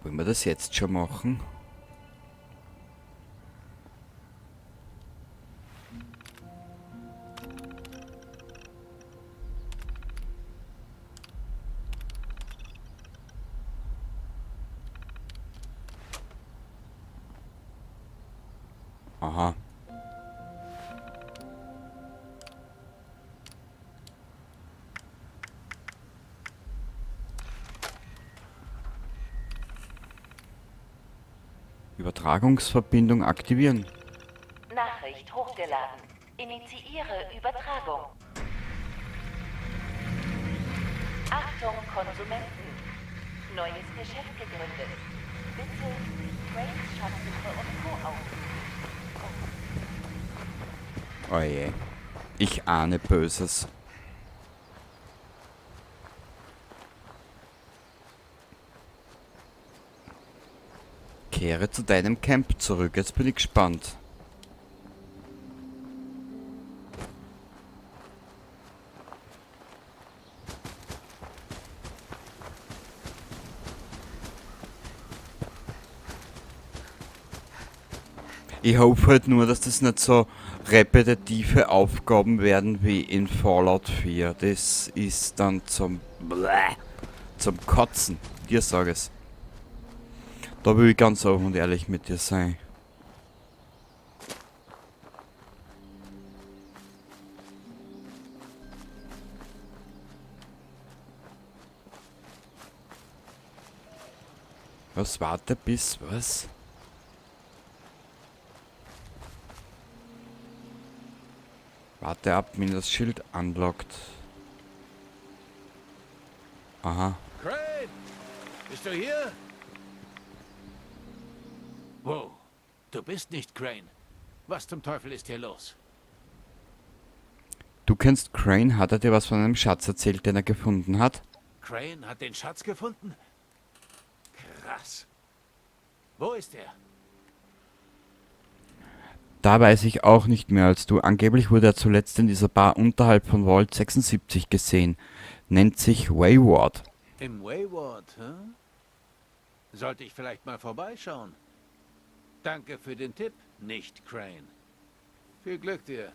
Wollen wir das jetzt schon machen? Aha. Übertragungsverbindung aktivieren. Nachricht hochgeladen. Initiiere Übertragung. Achtung Konsumenten. Neues Geschäft gegründet. Bitte Cranes Schatzsuche und Co. aufrufen. Oh je. Ich ahne Böses. Kehre zu deinem Camp zurück. Jetzt bin ich gespannt. Ich hoffe halt nur, dass das nicht so repetitive Aufgaben werden wie in Fallout 4. Das ist dann zum Bläh, zum Kotzen. Dir sag es. Da will ich ganz offen und ehrlich mit dir sein. Was warte bis was? Warte ab, wenn das Schild anlockt. Aha. Crane! Bist du hier? Wow, du bist nicht Crane. Was zum Teufel ist hier los? Du kennst Crane? Hat er dir was von einem Schatz erzählt, den er gefunden hat? Crane hat den Schatz gefunden? Krass. Wo ist er? Da weiß ich auch nicht mehr als du. Angeblich wurde er zuletzt in dieser Bar unterhalb von Vault 76 gesehen. Nennt sich Wayward. Im Wayward, hä? Sollte ich vielleicht mal vorbeischauen? Danke für den Tipp, nicht Crane. Viel Glück dir.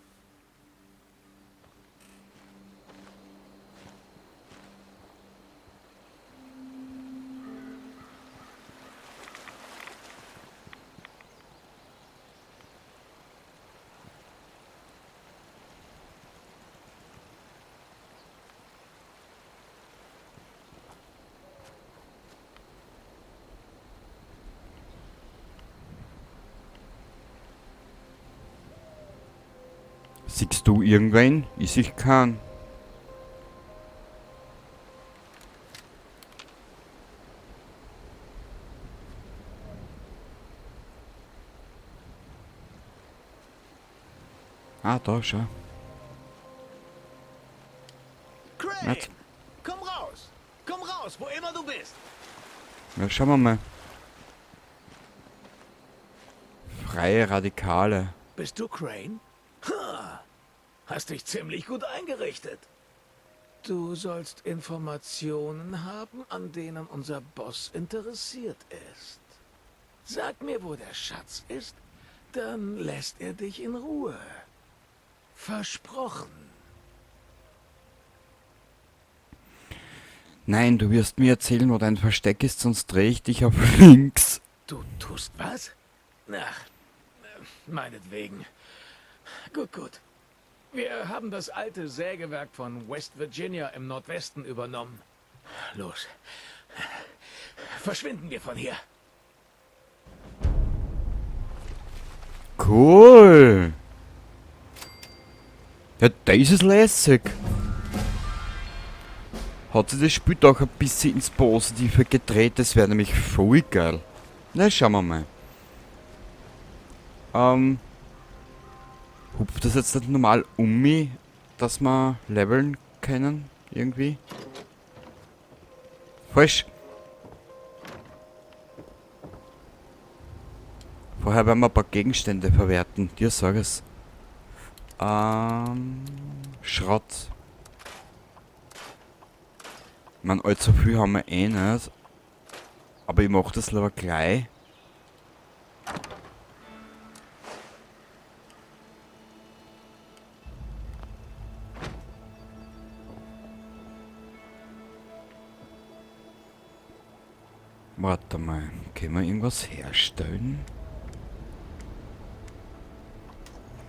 Siehst du irgendwen? Ich sehe keinen. Ah, da, schau. Crane! Nett. Komm raus! Komm raus, wo immer du bist! Ja, schauen wir mal. Freie Radikale. Bist du Crane? Ha! Hast dich ziemlich gut eingerichtet. Du sollst Informationen haben, an denen unser Boss interessiert ist. Sag mir, wo der Schatz ist, dann lässt er dich in Ruhe. Versprochen. Nein, du wirst mir erzählen, wo dein Versteck ist, sonst drehe ich dich auf links. Du tust was? Ach, meinetwegen. Gut, gut. Wir haben das alte Sägewerk von West Virginia im Nordwesten übernommen. Los. Verschwinden wir von hier. Cool. Ja, das ist lässig. Hat sich das Spiel doch ein bisschen ins Positive gedreht, das wäre nämlich voll geil. Na, schauen wir mal. Hupft das jetzt nicht normal um mich, dass wir leveln können, irgendwie? Falsch. Vorher werden wir ein paar Gegenstände verwerten, dir sag es. Schrott. Ich mein, allzu viel haben wir eh nicht. Aber ich mache das lieber gleich. Warte mal, können wir irgendwas herstellen?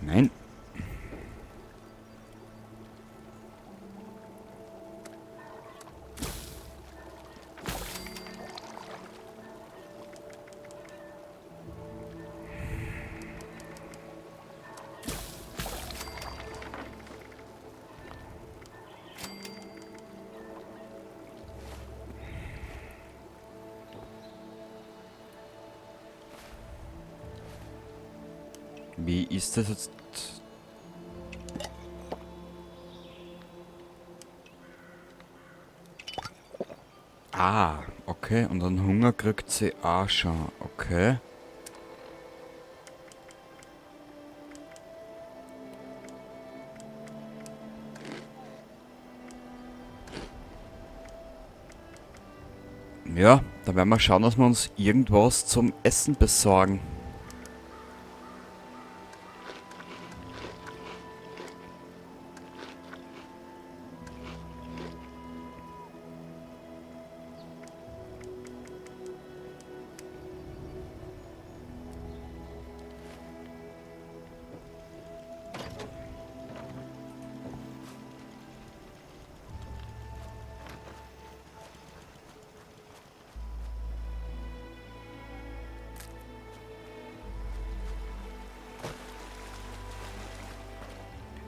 Nein. Wie ist das jetzt? Ah, okay. Und dann Hunger kriegt sie auch schon. Okay. Ja, da werden wir schauen, dass wir uns irgendwas zum Essen besorgen.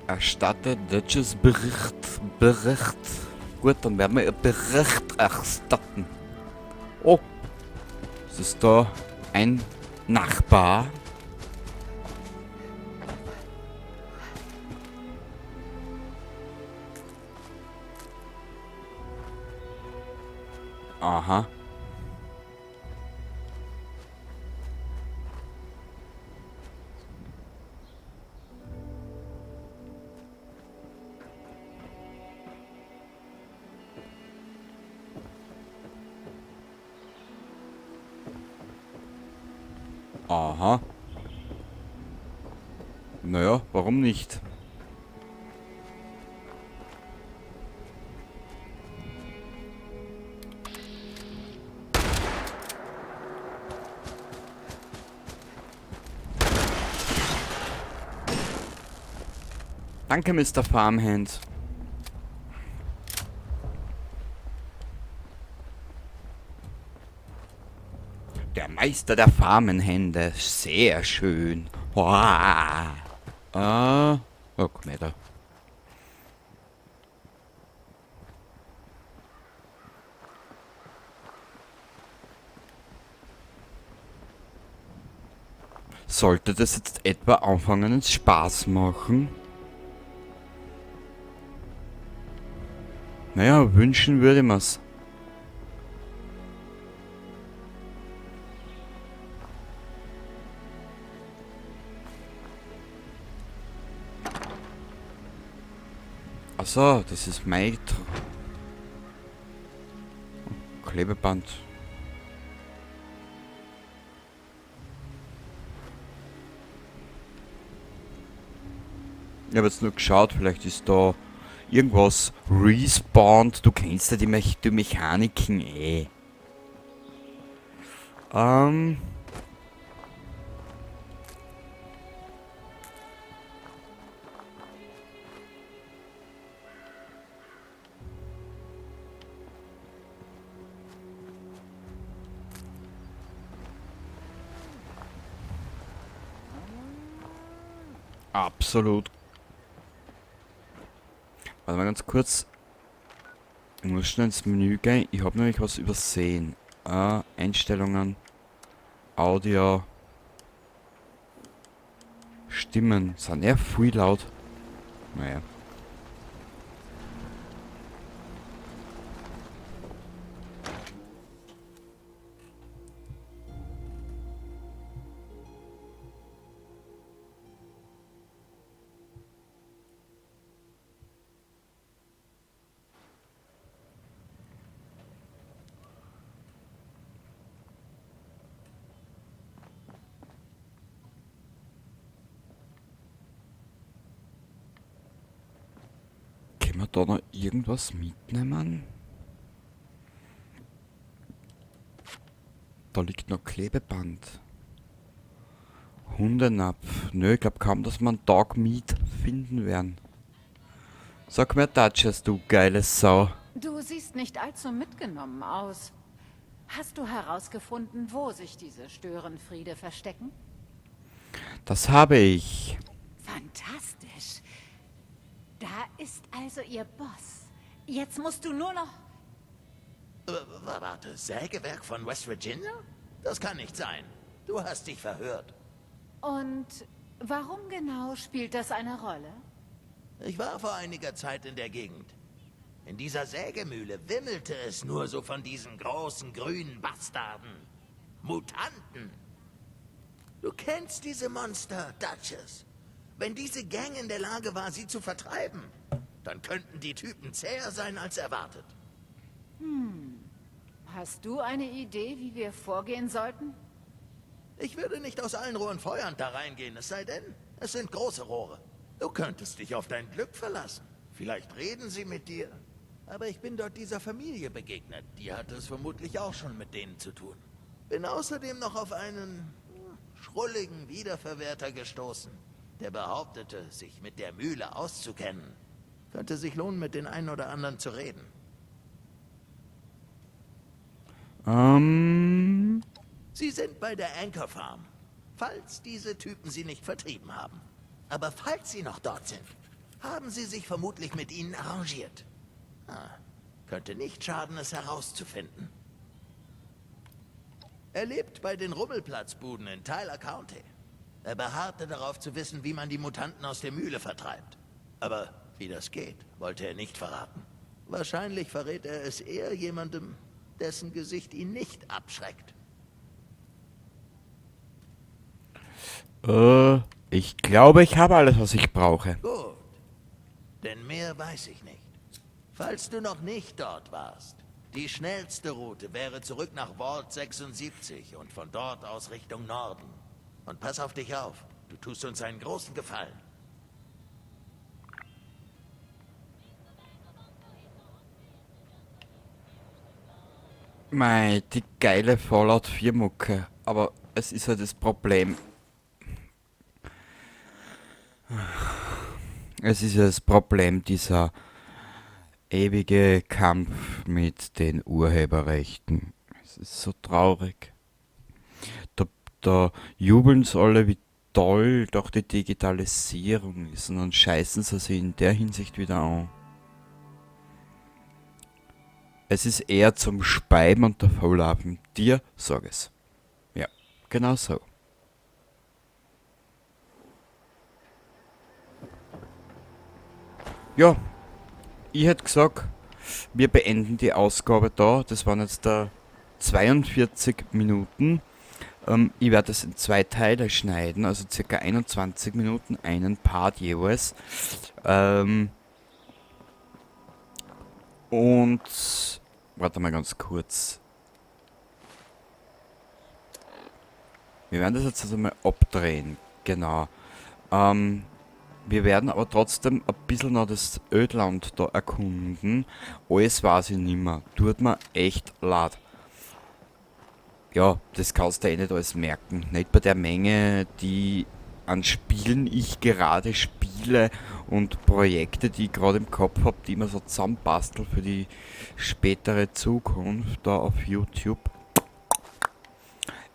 Erstatte Duchess Bericht. Bericht. Gut, dann werden wir ihr Bericht erstatten. Oh. Ist das da ein Nachbar? Aha. Aha. Naja, warum nicht? Danke, Mr. Farmhand. Der Meister der Farmenhände. Sehr schön. Wow. Ah, oh, komm her da. Sollte das jetzt etwa anfangen, uns Spaß machen? Naja, wünschen würde man's. Achso, das ist mein Klebeband. Ich habe jetzt nur geschaut, vielleicht ist da irgendwas respawned. Du kennst ja die Mechaniken eh. Absolut. Warte mal ganz kurz. Ich muss schnell ins Menü gehen. Ich hab nämlich was übersehen. Einstellungen. Audio. Stimmen. Sind ja viel laut. Naja. Können wir da noch irgendwas mitnehmen? Da liegt noch Klebeband. Hundenapf. Nö, ich glaub kaum, dass wir einen Dog Meat finden werden. Sag mir, Duchess, du geile Sau. Du siehst nicht allzu mitgenommen aus. Hast du herausgefunden, wo sich diese Störenfriede verstecken? Das habe ich. Fantastisch. Da ist also ihr Boss. Jetzt musst du nur noch... Warte, Sägewerk von West Virginia? Das kann nicht sein. Du hast dich verhört. Und warum genau spielt das eine Rolle? Ich war vor einiger Zeit in der Gegend. In dieser Sägemühle wimmelte es nur so von diesen großen grünen Bastarden. Mutanten. Du kennst diese Monster, Duchess. Wenn diese Gang in der Lage war, sie zu vertreiben, dann könnten die Typen zäher sein als erwartet. Hast du eine Idee, wie wir vorgehen sollten? Ich würde nicht aus allen Rohren feuernd da reingehen, es sei denn, es sind große Rohre. Du könntest dich auf dein Glück verlassen. Vielleicht reden sie mit dir. Aber ich bin dort dieser Familie begegnet. Die hatte es vermutlich auch schon mit denen zu tun. Bin außerdem noch auf einen schrulligen Wiederverwerter gestoßen, der behauptete, sich mit der Mühle auszukennen. Könnte sich lohnen, mit den einen oder anderen zu reden. Sie sind bei der Anchor Farm. Falls diese Typen sie nicht vertrieben haben. Aber falls sie noch dort sind, haben sie sich vermutlich mit ihnen arrangiert. Ah, könnte nicht schaden, es herauszufinden. Er lebt bei den Rummelplatzbuden in Tyler County. Er beharrte darauf zu wissen, wie man die Mutanten aus der Mühle vertreibt. Aber wie das geht, wollte er nicht verraten. Wahrscheinlich verrät er es eher jemandem, dessen Gesicht ihn nicht abschreckt. Ich glaube, ich habe alles, was ich brauche. Gut, denn mehr weiß ich nicht. Falls du noch nicht dort warst, die schnellste Route wäre zurück nach Vault 76 und von dort aus Richtung Norden. Und pass auf dich auf, du tust uns einen großen Gefallen. Mei, die geile Fallout 4 Mucke. Aber es ist halt das Problem. Es ist ja das Problem, dieser ewige Kampf mit den Urheberrechten. Es ist so traurig. Da jubeln sie alle, wie toll doch die Digitalisierung ist. Und dann scheißen sie sich in der Hinsicht wieder an. Es ist eher zum Speiben und davonlaufen. Dir sag es. Ja, genau so. Ja, ich hätte gesagt, wir beenden die Ausgabe da. Das waren jetzt da 42 Minuten. Ich werde das in zwei Teile schneiden, also circa 21 Minuten, einen Part jeweils. Und warte mal ganz kurz. Wir werden das jetzt also mal abdrehen, genau. Wir werden aber trotzdem ein bisschen noch das Ödland da erkunden. Alles weiß ich nimmer. Tut mir echt leid. Ja, das kannst du eh nicht alles merken. Nicht bei der Menge, die an Spielen ich gerade spiele und Projekte, die ich gerade im Kopf hab, die ich mir so zusammenbastel für die spätere Zukunft da auf YouTube.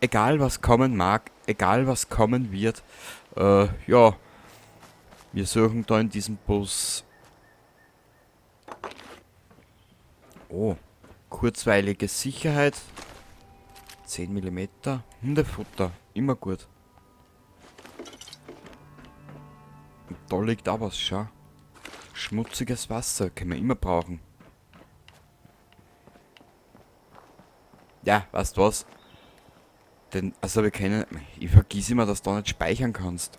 Egal was kommen mag, egal was kommen wird, ja, wir suchen da in diesem Bus. Oh, kurzweilige Sicherheit. 10 Millimeter. Hundefutter, immer gut. Und da liegt auch was, schau. Schmutziges Wasser, können wir immer brauchen. Ja, weißt du was? Denn, also wir können, ich vergiss immer, dass du da nicht speichern kannst.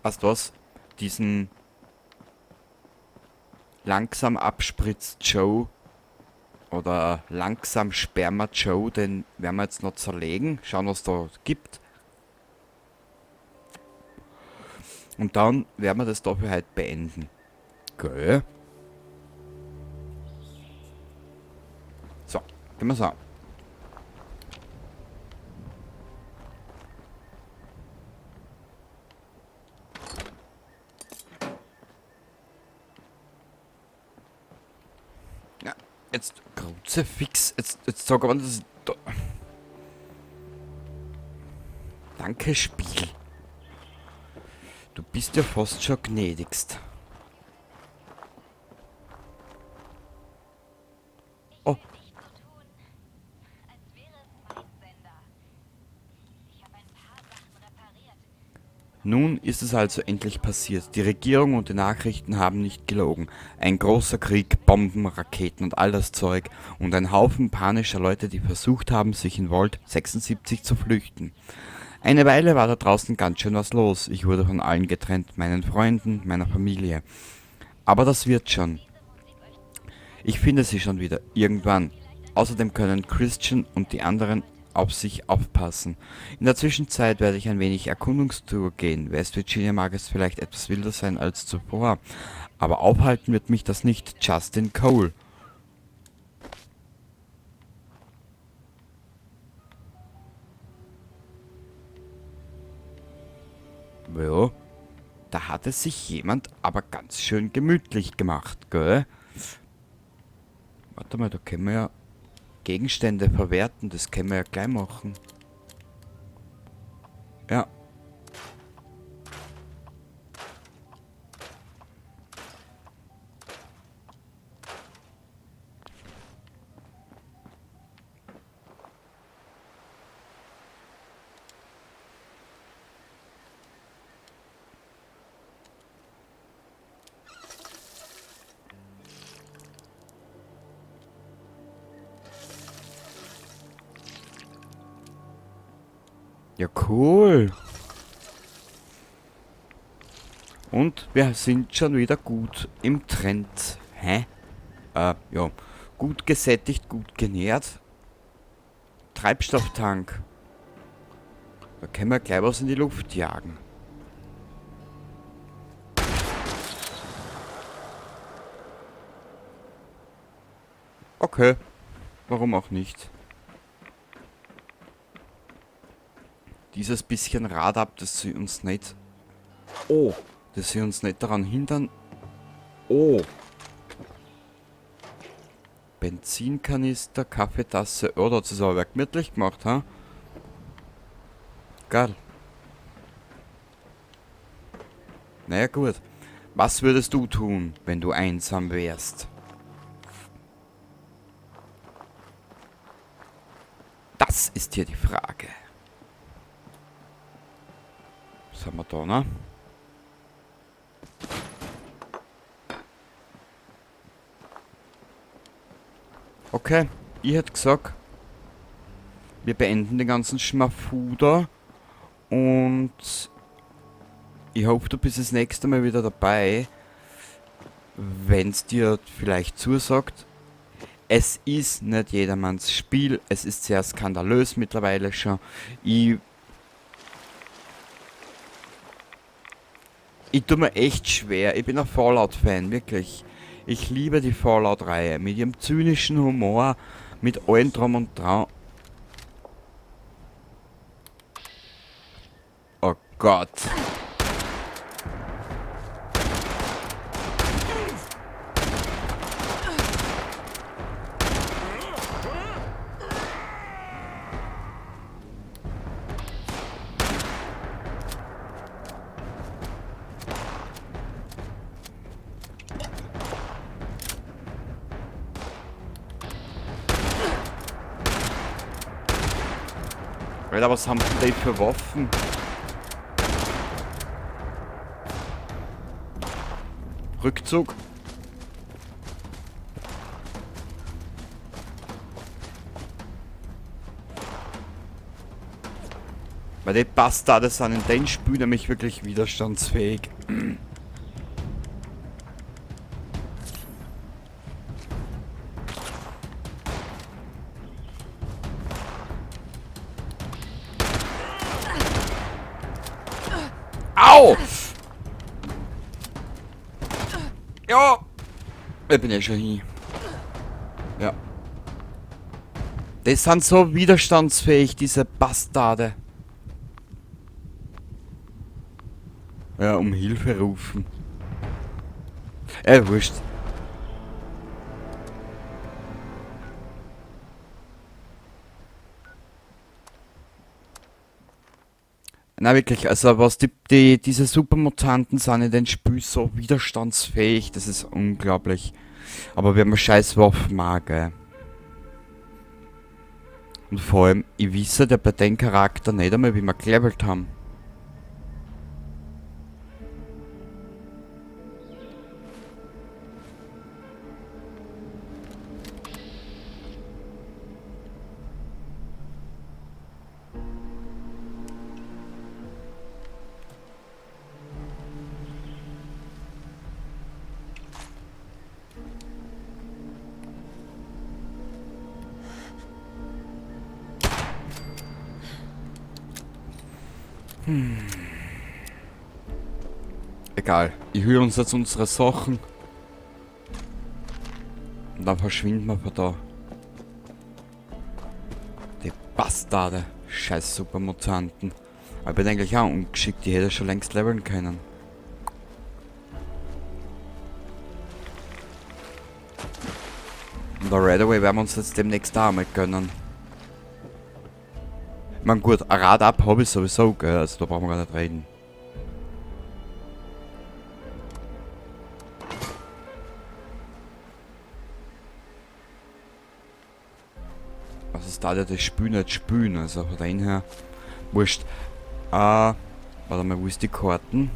Weißt du was? Diesen langsam abspritzt Joe oder langsam Sperma Joe, den werden wir jetzt noch zerlegen. Schauen, was da gibt. Und dann werden wir das dafür heute beenden. Gell? So, gehen wir's an. Ja, jetzt Kruzifix. Jetzt sag aber, das ist da. Danke, Spiel. Du bist ja fast schon gnädigst. Oh. Nun ist es also endlich passiert. Die Regierung und die Nachrichten haben nicht gelogen. Ein großer Krieg, Bomben, Raketen und all das Zeug und ein Haufen panischer Leute, die versucht haben, sich in Vault 76 zu flüchten. Eine Weile war da draußen ganz schön was los. Ich wurde von allen getrennt, meinen Freunden, meiner Familie. Aber das wird schon. Ich finde sie schon wieder, irgendwann. Außerdem können Christian und die anderen auf sich aufpassen. In der Zwischenzeit werde ich ein wenig Erkundungstour gehen. West Virginia mag es vielleicht etwas wilder sein als zuvor, aber aufhalten wird mich das nicht. Justin Cole. Ja, da hat es sich jemand aber ganz schön gemütlich gemacht, gell? Warte mal, da können wir ja Gegenstände verwerten, das können wir ja gleich machen. Ja. Ja, cool. Und wir sind schon wieder gut im Trend. Hä? Ja. Gut gesättigt, gut genährt. Treibstofftank. Da können wir gleich was in die Luft jagen. Okay. Warum auch nicht? Dieses bisschen Rad ab, das sie uns nicht... Oh, dass sie uns nicht daran hindern. Oh. Benzinkanister, Kaffeetasse. Oh, da hat es aber gemütlich gemacht, ha? Geil. Naja, gut. Was würdest du tun, wenn du einsam wärst? Das ist hier die Frage. Was haben wir da, ne? Okay, ich hätte gesagt, wir beenden den ganzen Schmafuder und ich hoffe, du bist das nächste Mal wieder dabei, wenn's dir vielleicht zusagt. Es ist nicht jedermanns Spiel, es ist sehr skandalös mittlerweile schon. Ich tue mir echt schwer, ich bin ein Fallout-Fan, wirklich. Ich liebe die Fallout-Reihe, mit ihrem zynischen Humor, mit allem drum und dran. Oh Gott. Alter, was haben die für Waffen? Rückzug. Weil die Bastarde sind in den Spielen nämlich wirklich widerstandsfähig. Au! Ja! Ich bin eh schon hin. Ja. Die sind so widerstandsfähig, diese Bastarde. Ja, um Hilfe rufen. Wurscht. Na wirklich, also was diese Supermutanten sind in den Spiel so widerstandsfähig, das ist unglaublich. Aber wir haben scheiß Waffen auch, gell. Und vor allem, ich wisse ja bei dem Charakter nicht einmal, wie wir gelevelt haben. Egal, ich höre uns jetzt unsere Sachen. Und dann verschwinden wir von da. Die Bastarde. Scheiß Supermutanten. Aber ich bin eigentlich auch ungeschickt, die hätte ich schon längst leveln können. Und der Radaway werden wir uns jetzt demnächst auch einmal gönnen. Ich mein, gut, ein Rad ab hab ich sowieso, gell? Also da brauchen wir gar nicht reden. Was ist da, der das Spiel nicht spielen, also von daher her. Wurscht. Warte mal, wo ist die Karten?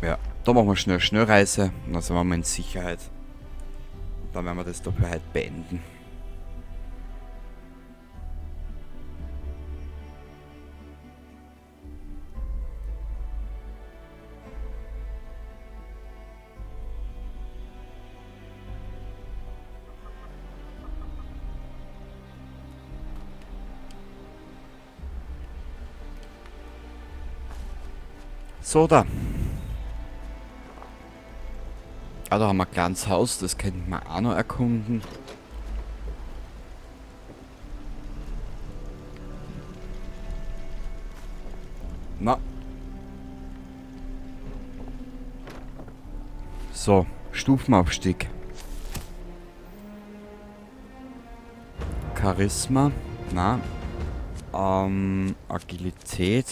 Ja, da machen wir schnell Schnellreise und dann sind wir mal in Sicherheit. Dann werden wir das da für heute beenden. So, da. Ah, da haben wir ein kleines Haus, das könnten wir auch noch erkunden. Na. So, Stufenaufstieg. Charisma. Na. Agilität.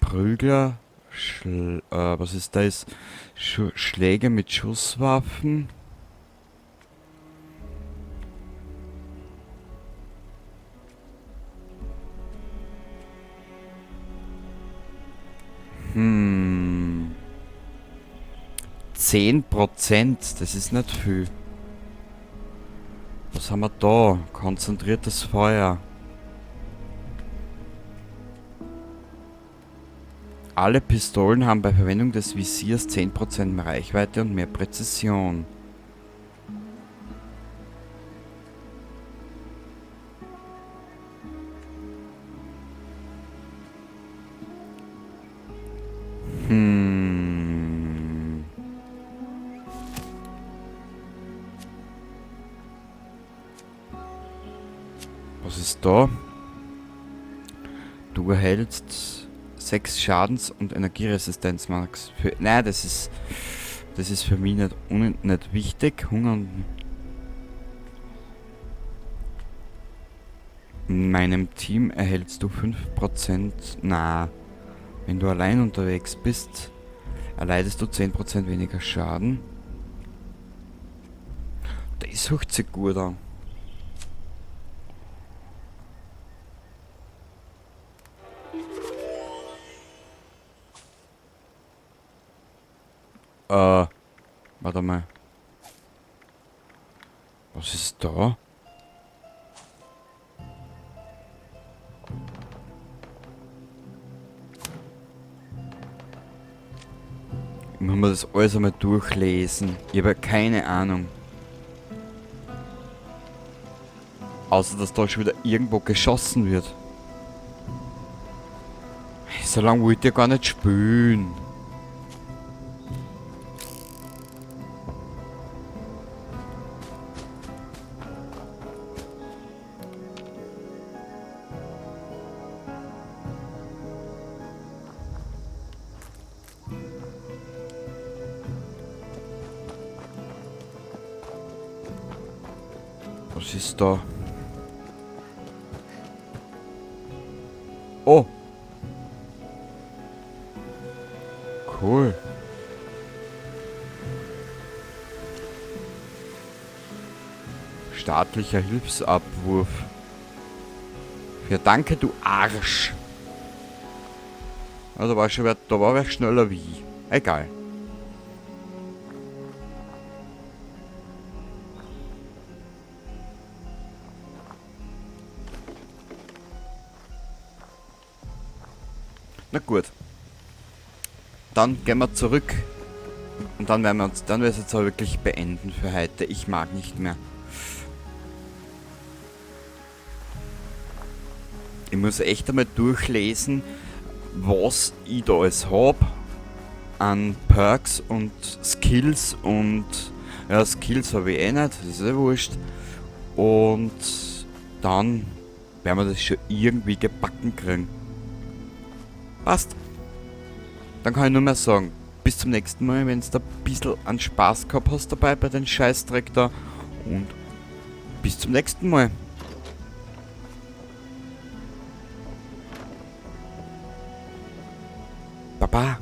Prügler. Was ist das? Schläge mit Schusswaffen. 10%, das ist nicht viel. Was haben wir da? Konzentriertes Feuer. Alle Pistolen haben bei Verwendung des Visiers 10% mehr Reichweite und mehr Präzision. Was ist da? Du erhältst 6 Schadens- und Energieresistenz, Max. Nein, das ist für mich nicht wichtig. Hunger und in meinem Team erhältst du 5%. Na, wenn du allein unterwegs bist, erleidest du 10% weniger Schaden. Das hört sich gut an. Warte mal. Was ist da? Ich muss mir das alles einmal durchlesen. Ich habe keine Ahnung. Außer, dass da schon wieder irgendwo geschossen wird. So lange wollt ihr gar nicht spielen. Was ist da? Oh! Cool. Staatlicher Hilfsabwurf. Ja, danke, du Arsch. Ja, da war schon wer, da war wer schneller wie ich. Egal. Na gut. Dann gehen wir zurück. Und dann werden wir uns, dann werden wir es jetzt auch wirklich beenden für heute. Ich mag nicht mehr. Ich muss echt einmal durchlesen, was ich da alles hab an Perks und Skills und ja, Skills hab ich eh nicht, das ist eh wurscht. Und dann werden wir das schon irgendwie gebacken kriegen. Passt. Dann kann ich nur mehr sagen, bis zum nächsten Mal, wenn's da ein bisschen an Spaß gehabt hast dabei bei den Scheißdreck da. Und bis zum nächsten Mal. Baba.